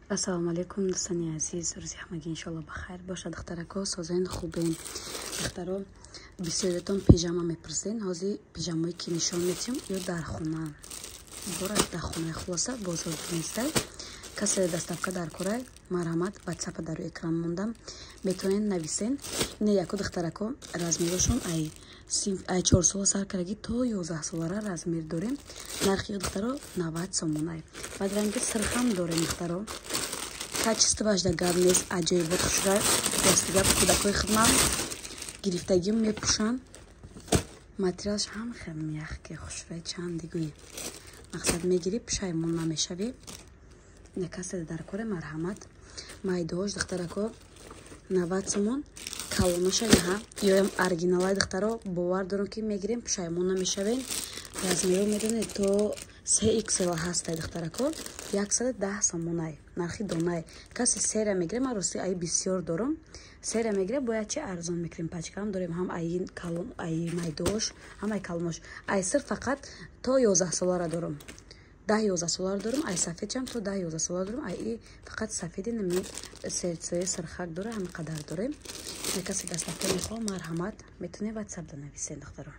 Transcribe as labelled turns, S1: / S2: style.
S1: Ассалому алайкум, дӯстони азиз. Рӯзи ҳамагӣ, иншоалло, ба хайр бошад. Духтарако, созен, хубен? Духтаро, бисёриятон пижама мепурсен. Ҳозир пижамое ки нишон метиҳам, ё дар хона бора, дар хонаи, хулоса, бозор нестай. Касе доставка дар корай, марҳамат, ватсапа дар рӯи экран мондам, метавонед нависен. Ина яко, духтарако, размерошон ай 4 сола сар кардаги то 11 солара размер дорем. Нархи, духтаро, 90 сомонай. Баъд ранги сирхам дорем, духтаро. Качествоаш да гап нест, аҷоибот, хушра. Рости гап, кӯдакҳои хидмат гирифтагим мепӯшанд. Материалаш ҳам хел мягкий, хушрай, чанд дигӯи мақсад мегирӣ, пушаймон намешавӣ. Ина касе дар коре, марҳамат. Майдош, духтарако, 90 сомон. Калоноша наҳа, ёям оригиналай, духтаро, бовар дорам, ки мегирем, пушаймон намешавем. Размеро медонед, то се иксела ҳастай, духтарако. 110 сомонай нархи донай. Касе сера мегире, ман рости аи бисёр дорам, сера мегире, бояд чи арзон мекунем. Пачкаам дорем, ҳам аи калон, аи майдош, ҳам ай калонош. Ай сир фақат то 11 солара дорам, 10-11 солара дорам. Ай сафедшам то 10-11 сола дорам. Ай фақат сафеди нами сердцои сирхак дора, ҳама қадар дорем. Касе доставка мехоҳ, марҳамат, метавонед ватсап да нависен, духтаро.